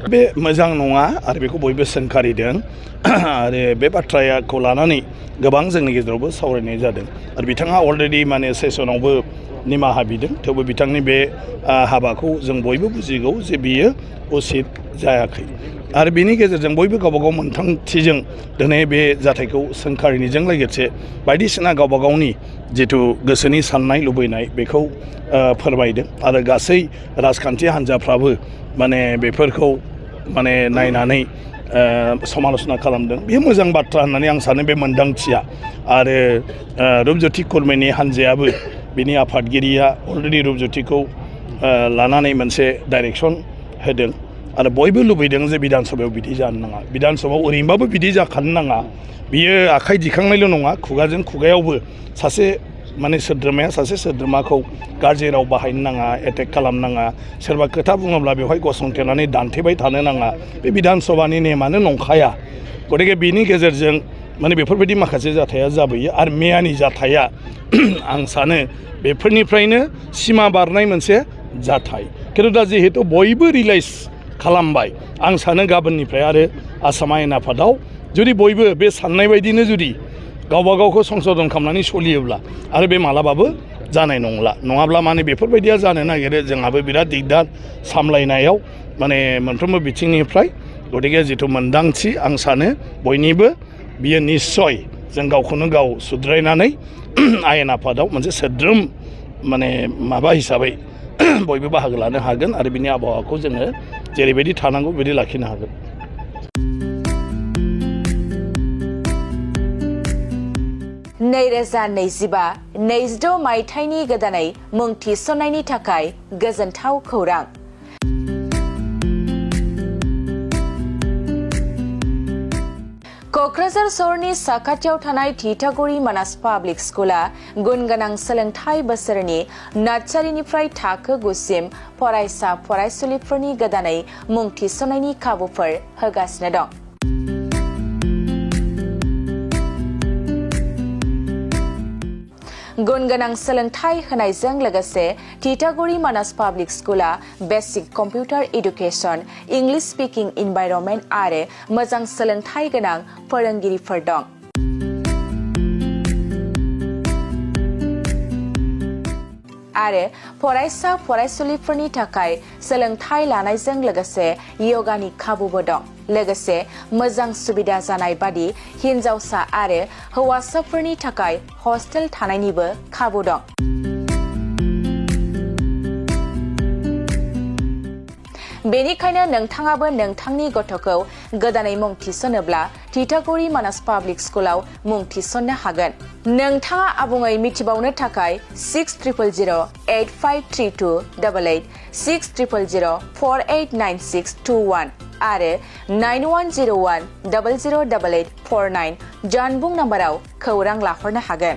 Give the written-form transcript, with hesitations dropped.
बे मोजां नङा आरो बेखौ बयबो सोंखारिदों आरो बे बाथ्राखौ लानानै गोबां जोंनि गेजेरावबो सावरायनाय जादों आरो बिथाङा अलरेडि माने सेसनावबो निमाहा बिदों थेवबो बिथांनि बे हाबाखौ जों बयबो बुजिगौ जे बियो उचित जायाखै आरो बिनि गेजेरजों बयबो गावबागाव मोनथांखिजों दिनै बे जाथायखौ सोंखारिनायजों लोगोसे बायदिसिना गावबागावनि जिथु गोसोनि साननाय लुबैनाय बेखौ फोरमायदों आरो गासै राजखान्थि हान्जाफ्राबो माने बेफोरखौ माने नायनानै समाल'सना खालामदों बेयो मोजां बाथ्रा होननानै आं सानो बे मोनदांथिया आरो रुपज्योति खुरमिनि हान्जायाबो बिनि आफादगिरिया अलरेडि रुपज्योतिखौ लानानै मोनसे डाइरेक्सन होदों आरो बयबो लुबैदों जे बिधान सभायाव बिदि जानो नाङा बिधान सभायाव ओरैनोबाबो बिदि जाखानो नाङा बियो आखाइ दिखांनायल' नङा खुगाजों खुगायावबो सासे माने सोद्रोमाया सासे सोद्रोमाखौ गाज्रि राव बाहायनो नाङा एटेक खालामनाङा सोरबा खोथा बुङोब्ला बेवहाय गसंथेनानै दान्थेबाय थानो नाङा बे बिधान सभानि नेमानो नंखाया गतिके बिनि गेजेरजों माने बेफोरबायदि माखासे जाथाया जाबोयो आरो मैयानि जाथाया आं सानो बेफोरनिफ्रायनो सिमा बारनाय मोनसे जाथाय खिन्थु दा जिहेतु बयबो रिलाइज खालामबाय आं सानो गाबोननिफ्राय आरो आसाम आयेन आफादाव जुदि बयबो बे साननाय बायदिनो जुदि गावबा गावखौ संशोधन खालामनानै सोलियोब्ला आरो बे मालाबाबो जानाय नंला नङाब्ला माने बेफोरबायदिया जानो नागिरो जोंहाबो बिराद दिगदार सामलायनायाव माने मोनफ्रोमबो बिथिंनिफ्राय गतिके जिथु मोनदांथि आं सानो बयनिबो बियो निस्सय जों गावखौनो गाव सुद्रायनानै आयेन आफादाव मोनसे सोद्रोम माने माबा हिसाबै बयबो बाहागो लानो हागोन आरो बिनि आबहावाखौ जोङो जेरैबायदि थानांगौ बिदि लाखिनो हागोन। नैरोजा 25-26 मायथाइनि गोदानै मुं थिसननायनि थाखाय गोजोनथाव खौरां। क'क्राझार सहरनि साखाथियाव थानाय थिथागुरि मानास पाब्लिक स्कुला गुन गोनां सोलोंथाइ बोसोरनि नार्सारिनिफ्राय थाखो 9 सिम फरायसा फरायसुलिफोरनि गोदानै मुं थिसननायनि खाबुफोर होगासिनो दं। गुन गोनां सोलोंथाइ होनायजों लोगोसे थिथागुरि मानास पाब्लिक स्कुला basic computer education, English speaking environment आरो मोजां सोलोंथाइ गोनां फोरोंगिरिफोर दं। आरो फरायसा फरायसुलिफोरनि थाखाय सोलोंथाइ लानायजों लोगोसे यगानि खाबुबो दं। लोगोसे मोजां सुबिदा जानाय बादि हिन्जावसा आरो हौवासाफोरनि थाखाय हस्टेल थानायनिबो खाबु दं। बेनिखायनो नोंथाङाबो नोंथांनि गथ'खौ गोदानै मुं थिसनोब्ला थिथागुरि मानास पाब्लिक स्कुलाव मुं थिसननो हागोन। नोंथाङा आबुङै मिथिबावनो थाखाय 6000853288 6000489621 आरो 9101008849 जानबुं नाम्बाराव खौरां लाहरनो हागोन।